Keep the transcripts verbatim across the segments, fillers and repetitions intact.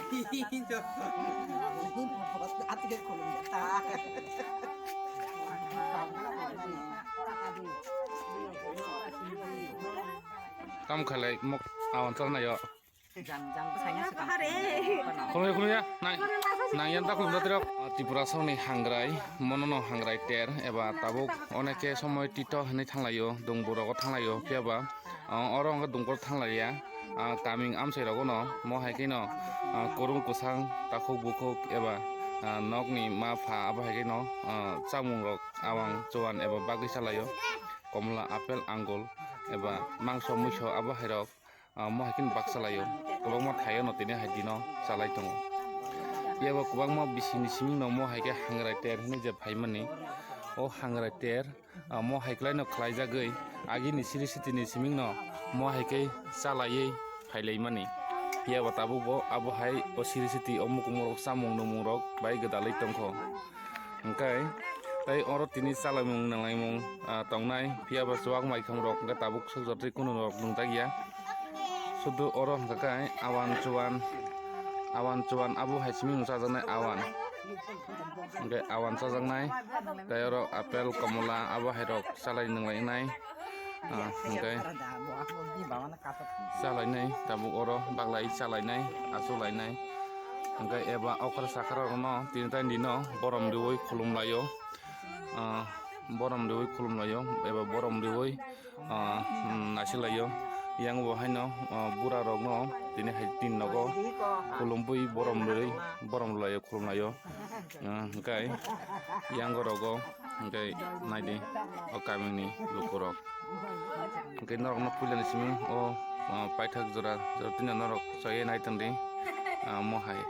Tam khalai mok awan chal nayo. Khulumya, khulumya, nang, nang yan ta khulumya tirok. Tripura songni hangrai, mono no hangrai ter, eba tabuk oneke somoi tito hinui thanglaio, dungburogo thanglaio, phiya ba, ah, oro hwnkhe dungkor thanglaiya, ah, kaming amchai rogo no, mo hai khe no, ah, kwrwng kwsang, takhuk bukhuk eba, ah, nokni ma pha abo hai khe no, ah, chamung rok awang chuan eba bagwi chalaio, komla, apple, angul eba mangso muiso abo hai rok. Ah, mo hai khe baksa laio, kwbangma thaio no tini hai dino chalai tongo. Phiya bo kwbangma bisini simi no mo hai khe hangrai ter hinui je phaimani. O hangrai ter, ah, mo hai kwlai no khlai jagwi agini siri sitini simi no mo hai khe chalaiwi phailaimani. Phiya bo tabuk bo abo hai o siri siti o mukumung rok chamung numung rok bai gwdalwi tongkho. Hwnkhe tei oro tini chalaimung nanglaimung, ah, tongnai, phiya bo chuwak maikhamrok hwnkhe tabuk sokjak tei kunurok nungjakya. Sudu oro hwnkhe awan chuan, awan chuan abo hai simi chajaknai awan. Hwnkhe awan chajaknai, tei oro apple, komola abo hai rok chalai nunglainai. Ah, hwnkhe chalainai, tabuk oro baglai chalainai, achulainai. Hwnkhe eba okra sakra rokno tini tai dino borom riui khulum laio. Ah, borom riui khulum laio, eba borom riui, ah, naisik laio. Yang bo haino, ah, bura rokno tini hai tin nogo khulum bui borom riui, borom laio, khulum laio. Ah, hwnkhe yang rogo hwnkhe naidi o kamini lukurok. Hwnkhe norokno puilani simi o, o paithak jora, jora tini norok chaya nai tongdi, ah, mo hai.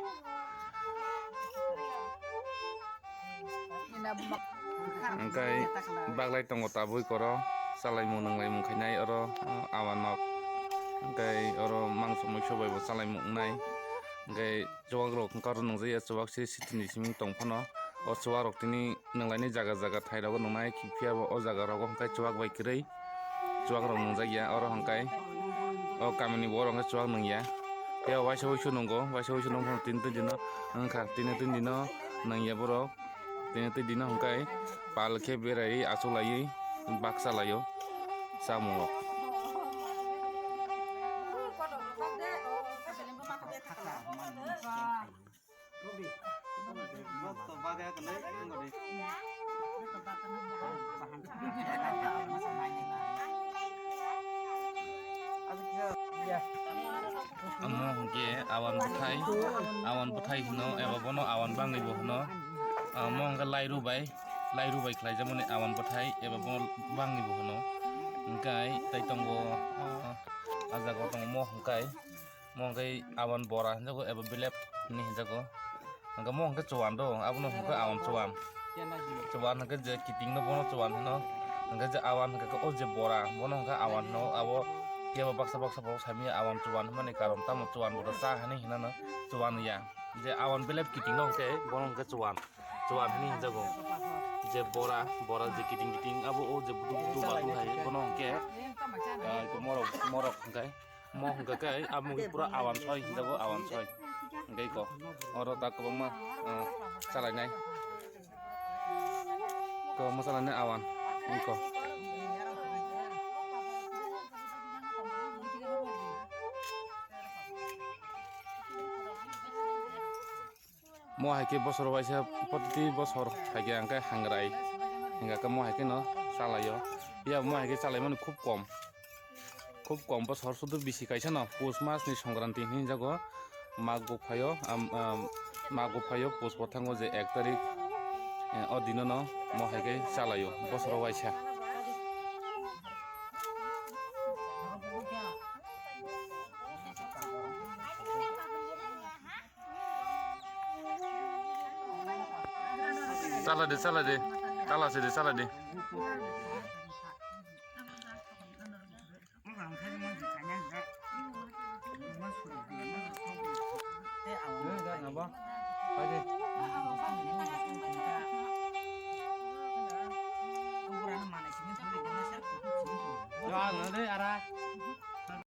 Hwnkhe baglai tongo tabuk oro chalaimung nunglaimung khainai oro, o, awanok. Hwnkhe oro mangso muiso bai bo chalaimung wngnai. Hwnkhe chuwak rok hwnkhe oro nungjakya chuwak se sitini simi tong phano. O chuwak rok tini nunglainai jaga jaga thai rogo nungnai, phiya bo o jaga rogo hwnkhe chuwak bai kwrwi. Chuwak rok nungjakya oro hwnkhe o kamini borok hwnkhe chuwak nungya. Phiya bo waisa wuisu nungo, waisa wuisu nung phano tini twi dino wngkha, tini twi dino nungya borok. Tini twi dino hwnkhe pal khe beraiwi achuklaiwi baksa laio chamung rok. Omo hwnkhe awan bwthai, awan bwthai hwno eba bono awan bangwi bo hwno. Omo hwnkhe lairu bai, lairu bai khlaijakmani awan bwthai eba bono bangwi bo hwno. Hwnkhe tei tongo, ah, ah jaga o tongo mo hwnkhe. Mo hwnkhe awan bora hinjago eba belep hinwi hinjago. Hwnkhe mo hwnkhe chuan do, abono hwnkhe awan chuan. Chuan hwnkhe je kiting no bono chuan hino. Hwnkhe je awan hwnkhe o je bora, bono hwnkhe awan hino. Abo kebo baksa baksa borok saimanya awan chuan hwnmani karon tamo chuan bo cha hinwi hinano chuan ya. Je awan belep kiting no hwnkhe bono hwnkhe chuan, chuan hinwi hinjago. Je bora, bora je kiting kiting abo o je budu budu badung hai bono hwnkhe, ah, morok, morok hwnkhe. Mo hwnkha khe amo khe pura awan soi hinjago, awan soi. Hwnkhe ko oro tak kwbangma, ah, chalainai. Kwbangma chalainai awan. Hwnkhe ko. Mo hai khe bosor waisa proti bosor hai khe ang khe hangrai hingka khe mo hai khe no chalaio. Phiya bo mo hai khe chalaimani khub kom, khub kom bosor sudu bisi kaisa no pus mas ni songkranti hinwi jago. Mago phaio, am, am, mago phaio pus bothango je ek tarik, eh, o dino no mo hai khe chalaio bosor waisa. Chala de, chala de. Chala se de, chala de.